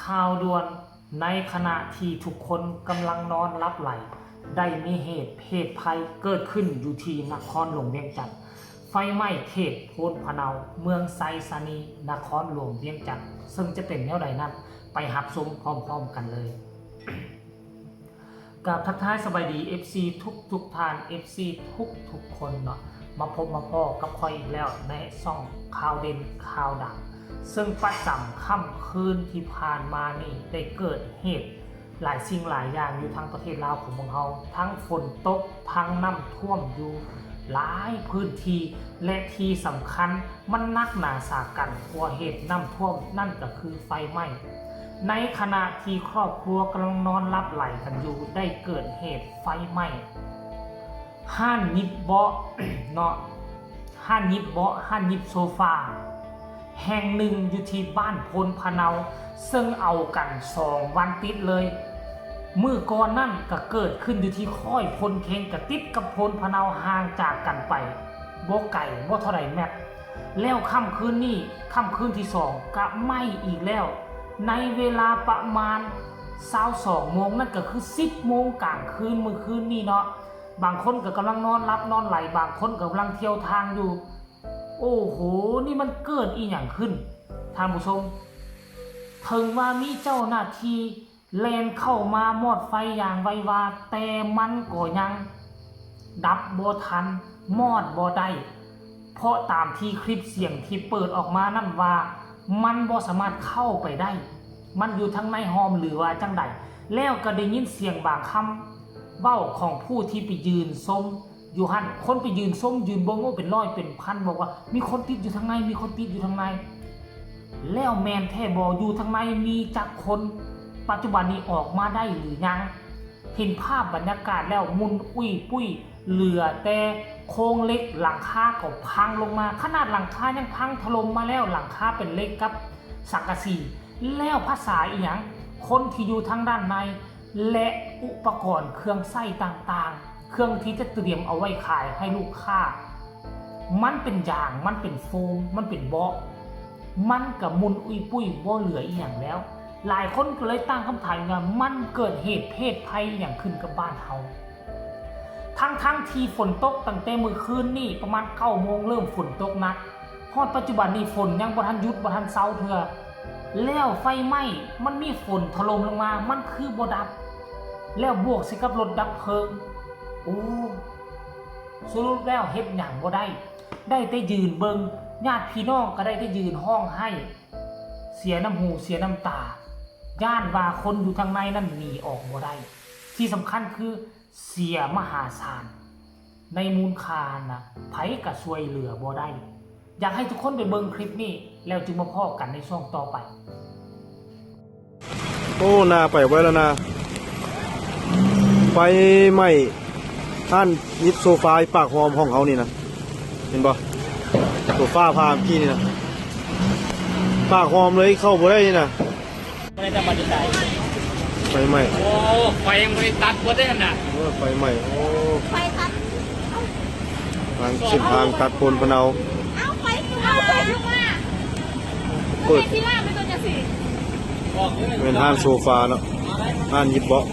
ຂ່າວດ່ວນ, ໃນຂະນະທີ່ທຸກຄົນກຳລັງນອນຫຼັບໄຫຼ, ໄດ້ມີເຫດເພດໄພເກີດຂຶ້ນຢູ່ທີ່ນະຄອນຫຼວງວຽງຈັນ. ໄຟໄໝ້ເຂດໂພນພະເນົາ, ເມືອງໄຊສະນີ, ນະຄອນຫຼວງວຽງຈັນ, ເຊິ່ງຈະເປັນແນວໃດນັ້ນ, ໄປຮັບຊົມພ້ອມໆກັນເລີຍ. ກາບທັກທາຍສະບາຍດີ ເອັຟຊີ ທຸກໆທ່ານ, ເອັຟຊີທຸກໆຄົນເນາະ, ມາພົບມາພໍ້ກັບຂ້ອຍອີກແລ້ວໃນຊ່ອງຂ່າວເດັ່ນຂ່າວດັງ, ເຊິ່ງປະຈຳຄ່ຳຄືນທີ່ຜ່ານມານີ້ໄດ້ເກີດເຫດຫຼາຍສິ່ງຫຼາຍຢ່າງຢູ່ທາງປະເທດລາວຂອງພວກເຮົາ, ທັງຝົນຕົກ, ທັງນ້ຳຖ້ວມຢູ່ຫຼາຍພື້ນທີ່ ແລະ ທີ່ສຳຄັນ ມັນໜັກໜາສາກັນກວ່າເຫດນ້ຳຖ້ວມ ນັ້ນກໍຄືໄຟໄໝ້. ໃນຂະນະທີ່ຄອບຄົວກຳລັງນອນຫຼັບໄຫຼກັນຢູ່ ໄດ້ເກີດເຫດໄຟໄໝ້ຮ້ານຫຍິບເບາະເນາະ, ຮ້ານຫຍິບເບາະ, ຮ້ານຫຍິບໂຊຟາແຫ່ງໜຶ່ງຢູ່ທີ່ບ້ານໂພນພະເນົາ, ເຊິ່ງເອົາກັນສອງວັນຕິດເລີຍ. ມື້ກ່ອນນັ້ນກໍເກີດຂຶ້ນຢູ່ທີ່ຄ້ອຍໂພນເຄັງ, ກໍຕິດກັບໂພນພະເນົາ, ຫ່າງຈາກກັນໄປບໍ່ໄກ, ບໍ່ເທົ່າໃດແມັດ. ແລ້ວຄ່ຳຄືນນີ້, ຄ່ຳຄືນທີສອງ ກະໄໝ້ອີກແລ້ວ ໃນເວລາປະມານຊາວສອງໂມງ, ນັ້ນກໍຄືສິບໂມງກາງຄືນມື້ຄືນນີ້ເນາະ. ບາງຄົນກໍກຳລັງນອນຫຼັບນອນໄຫຼ, ບາງຄົນກໍກຳລັງທ່ຽວທາງຢູ່. ໂອ້ໂຫ ນີ້ມັນເກີດອີ່ຫຍັງຂຶ້ນທ່ານຜູ້ຊົມ? ເຖິງວ່າມີເຈົ້າໜ້າທີ່ ແລ່ນເຂົ້າມາມອດໄຟຢ່າງໄວວາ, ແຕ່ມັນກໍຍັງດັບບໍ່ທັນ, ມອດບໍ່ໄດ້, ເພາະຕາມທີ່ຄລິບສຽງທີ່ເປີດອອກມານັ້ນວ່າ ມັນບໍ່ສາມາດເຂົ້າໄປໄດ້, ມັນຢູ່ທາງໃນຮ່ອມ ຫຼືວ່າຈັ່ງໃດ. ແລ້ວກໍໄດ້ຍິນສຽງບາງຄຳເວົ້າຂອງຜູ້ທີ່ໄປຢືນຊົມ ຢູ່ຫັ້ນ ຄົນໄປຢືນຊົມຢືນເບິ່ງ ໂອ້ ເປັນຮ້ອຍເປັນພັນ ບອກວ່າມີຄົນຕິດຢູ່ທາງໃນ, ມີຄົນຕິດຢູ່ທາງໃນ. ແລ້ວແມ່ນແທ້ບໍ່? ຢູ່ທາງໃນມີຈັກຄົນ? ປັດຈຸບັນນີ້ອອກມາໄດ້ຫຼືຍັງ? ເຫັນພາບບັນຍາກາດແລ້ວໝຸ່ນອຸ້ຍປຸ້ຍ, ເຫຼືອແຕ່ໂຄງເຫຼັກ, ຫຼັງຄາກໍພັງລົງມາ, ຂະໜາດຫຼັງຄາຍັງພັງຖະຫຼົ່ມມາແລ້ວ, ຫຼັງຄາເປັນເຫຼັກກັບສັງກະສີ. ແລ້ວພາສາອີ່ຫຍັງ? ຄົນທີ່ຢູ່ທາງດ້ານໃນ ແລະ ອຸປະກອນເຄື່ອງໃຊ້ຕ່າງໆ, ເຄື່ອງທີ່ຈະຕຽມເອົາໄວ້ຂາຍໃຫ້ລູກຄ້າ, ມັນເປັນຢາງ, ມັນເປັນໂຟມ, ມັນເປັນເບາະ, ມັນກະໝຸ່ນອຸ້ຍປຸ້ຍບໍ່ເຫຼືອອີ່ຫຍັງແລ້ວ. ຫຼາຍຄົນກໍເລີຍຕັ້ງຄຳຖາມວ່າ ມັນເກີດເຫດເພດໄພອີ່ຫຍັງຂຶ້ນກັບບ້ານເຮົາ? ທັງໆທີ່ຝົນຕົກຕັ້ງແຕ່ມື້ຄືນນີ້ປະມານເກົ້າໂມງ ເລີ່ມຝົນຕົກໜັກ, ຮອດປັດຈຸບັນນີ້ຝົນຍັງບໍ່ທັນຢຸດ ບໍ່ທັນເຊົາເທື່ອ. ແລ້ວໄຟໄໝ້ ມັນມີຝົນຖະຫຼົ່ມລົງມາ ມັນຄືບໍ່ດັບ? ແລ້ວບວກໃສ່ກັບລົດດັບເພີງ, ໂອ້ ສະຫຼຸບແລ້ວເຮັດຫຍັງບໍ່ໄດ້, ໄດ້ແຕ່ຢືນເບິ່ງ, ຍາດພີ່ນ້ອງກໍໄດ້ແຕ່ຢືນຮ້ອງໄຫ້ ເສຍນ້ຳຫູເສຍນ້ຳຕາ, ຢ້ານວ່າຄົນຢູ່ທາງໃນນັ້ນໜີອອກບໍ່ໄດ້. ທີ່ສຳຄັນຄື ເສຍມະຫາສານ, ໃນມູນຄ່າຫັ້ນນະ ໃຜກໍຊ່ວຍເຫຼືອບໍ່ໄດ້. ຢາກໃຫ້ທຸກຄົນໄປເບິ່ງຄລິບນີ້ ແລ້ວຈຶ່ງມາພໍ້ກັນໃນຊ່ວງຕໍ່ໄປ. ໂອ້ ໜ້າໄປໄວແລ້ວນະ. ໄຟໄໝ້ຮ້ານຫຍິບໂຊຟາປາກຮ່ອມຂອງເຮົານີ້ນະ, ເຫັນບໍ່? ໂຊຟາຜ້າເມື່ອກີ້ນີ້ນະ, ປາກຮ່ອມເລີຍ, ເຂົ້າບໍ່ໄດ້ນີ້ນະ. ບໍ່ໄດ້ທຳມາແຕ່ໃສ. ໄຟໄໝ້. ໂອ້ ໄຟຍັງບໍ່ໄດ້ຕັດເບິດເດ້ຫັ້ນນະ. ໂອ້ ໄຟໄໝ້. ໂອ້ ໄຟຕັດ. ທາງເສັ້ນທາງຕັດໂພນພະເນົາ. ເອົາໄຟ ເອົາໄຟລົງມາ. ເປີດ. ເປັນຮ້ານໂຊຟາເນາະ, ຮ້ານຫຍິບເບາະ.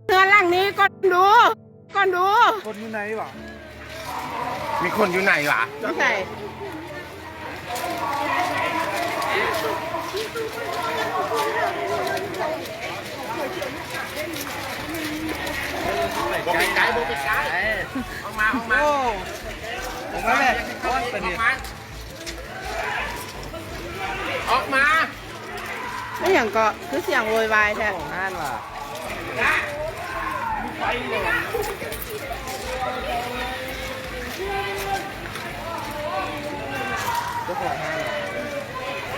ເຮືອນຫຼັງນີ້ກ່ອນດູ ກ່ອນດູ ຄົນຢູ່ໃນຫວາ? ມີຄົນຢູ່ໃນຫວາ? ຢູ່ໃສ? ເ ອອກມາ ອອກມາ ໂອ້ ອອກມາແບບ ອອກມາ ອອກມາ ແມ່ນຫຍັງເກາະ ຄືສຽງໂວຍວາຍແທ້? ເຈົ້າຂອງຮ້ານວ່າ ໄປເລີຍ ເຈົ້າຂອງຮ້ານວ່າ.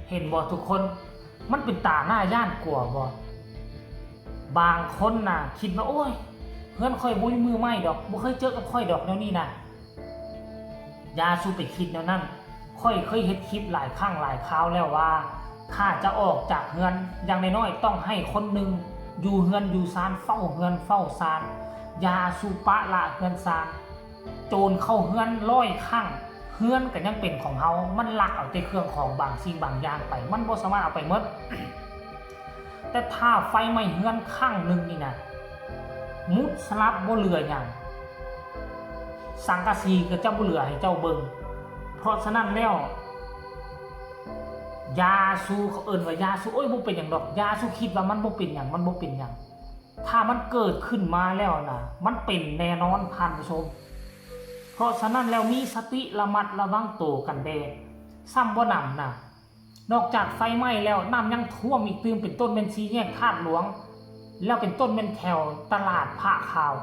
ເຫັນບໍ່ທຸກຄົນ? ມັນເປັນຕາໜ້າຢ້ານກົວບໍ່? ບາງຄົນນະຄິດວ່າ ໂອ້ຍ ເຮືອນຂ້ອຍບໍ່ມີມືໄມ້ດອກ, ບໍ່ເຄີຍເຈີກັບຂ້ອຍດອກ ແນວນີ້ນະ. ຢ່າສູ່ໄປຄິດແນວນັ້ນ. ຂ້ອຍເຄີຍເຮັດຄລິບຫຼາຍຄັ້ງຫຼາຍຄາວແລ້ວວ່າ ຖ້າຈະອອກຈາກເຮືອນ ຢ່າງນ້ອຍໆຕ້ອງໃຫ້ຄົນໜຶ່ງຢູ່ເຮືອນຢູ່ຊານ ເຝົ້າເຮືອນເຝົ້າຊານ. ຢ່າສູ່ປະລະເຮືອນຊານ. ໂຈນເຂົ້າເຮືອນຮ້ອຍຄັ້ງ ເຮືອນກໍຍັງເປັນຂອງເຮົາ, ມັນລັກເອົາແຕ່ເຄື່ອງຂອງບາງສິ່ງບາງຢ່າງໄປ, ມັນບໍ່ສາມາດເອົາໄປໝົດ. ແຕ່ຖ້າໄຟໄໝ້ເຮືອນຄັ້ງໜຶ່ງນີ້ນະ ໝຸດສະຫຼັບບໍ່ເຫຼືອຫຍັງ, ສັງກະສີກໍຈະບໍ່ເຫຼືອໃຫ້ເຈົ້າເບິ່ງ. ເພາະສະນັ້ນແລ້ວ ຢ່າສູ່ ເຂົາເອີ້ນວ່າຢ່າສູ່ ໂອ້ຍ ບໍ່ເປັນຫຍັງດອກ, ຢ່າສູ່ຄິດວ່າມັນບໍ່ເປັນຫຍັງ, ມັນບໍ່ເປັນຫຍັງ. ຖ້າມັນເກີດຂຶ້ນມາແລ້ວນະ ມັນເປັນແນ່ນອນທ່ານຜູ້ຊົມ. ເພາະສະນັ້ນແລ້ວ ມີສະຕິລະມັດລະວັງໂຕກັນແດ່. ຊ້ຳບໍ່ໜຳນະ ນອກຈາກໄຟໄໝ້ແລ້ວ ນ້ຳຍັງຖ້ວມອີກຕື່ມ, ເປັນຕົ້ນແມ່ນສີ່ແຍກທາດຫຼວງ ແລ້ວເປັນຕົ້ນແມ່ນແຖວຕະຫຼາດຜ້າຂາວ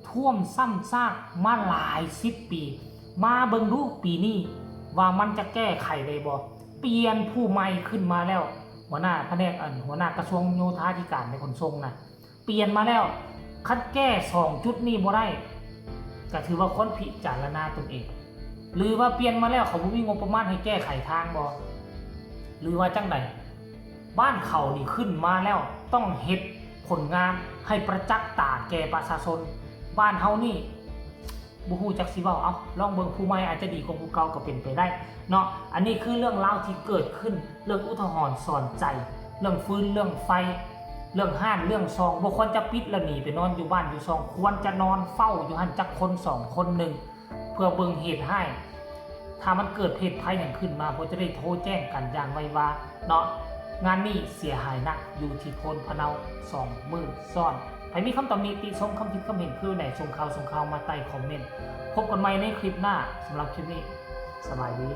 ຖ້ວມຊ້ຳຊາກມາຫຼາຍສິບປີ. ມາເບິ່ງດູປີນີ້ວ່າມັນຈະແກ້ໄຂໄດ້ບໍ່? ປ່ຽນຜູ້ໃໝ່ຂຶ້ນມາແລ້ວ, ຫົວໜ້າພະແນກ ອັນ ຫົວໜ້າກະຊວງໂຍທາທິການ ແລະ ຂົນສົ່ງນະ ປ່ຽນມາແລ້ວ, ຄັນແກ້ສອງຈຸດນີ້ບໍ່ໄດ້ ກະຖືວ່າຄວນພິຈາລະນາຕົນເອງ. ຫຼືວ່າປ່ຽນມາແລ້ວ ເຂົາບໍ່ມີງົບປະມານໃຫ້ແກ້ໄຂທາງບໍ່? ຫຼືວ່າຈັ່ງໃດ? ບ້ານເຂົານີ້ຂຶ້ນມາແລ້ວ ຕ້ອງເຮັດຜົນງານໃຫ້ປະຈັກຕາແກ່ປະຊາຊົນ. ບ້ານເຮົານີ້ ບໍ່ຮູ້ຈັກຊິເວົ້າ, ເອົ້າ ລອງເບິ່ງ, ຜູ້ໃໝ່ອາດຈະດີກວ່າຜູ້ເກົ່າກໍເປັນໄປໄດ້ເນາະ. ອັນນີ້ຄືເລື່ອງລາວທີ່ເກີດຂຶ້ນ, ເລື່ອງອຸທະຫອນສອນໃຈ, ເລື່ອງຟືນ ເລື່ອງໄຟ, ເລື່ອງຮ້ານ ເລື່ອງຊ່ອງ. ບໍ່ຄວນຈະປິດແລ້ວໜີໄປນອນຢູ່ບ້ານຢູ່ຊ່ອງ, ຄວນຈະນອນເຝົ້າຢູ່ຫັ້ນຈັກຄົນສອງຄົນໜຶ່ງ ເພື່ອເບິ່ງເຫດຮ້າຍ. ຖ້າມັນເກີດເຫດໄພຫຍັງຂຶ້ນມາ ກໍຈະໄດ້ໂທແຈ້ງກັນຢ່າງໄວວາເນາະ. ງານນີ້ເສຍຫາຍໜັກຢູ່ທີ່ໂພນພະເນົາສອງມື້ຊ້ອນ. ໃຜມີຄຳຕຳໜິຕິຊົມ, ຄຳຄິດຄຳເຫັນຄືໃດ, ສົ່ງຂ່າວ ສົ່ງຂ່າວມາໃຕ້ຄອມເມັນ. ພົບກັນໃໝ່ໃນຄລິບໜ້າ. ສຳລັບຄລິບນີ້ ສະບາຍດີ.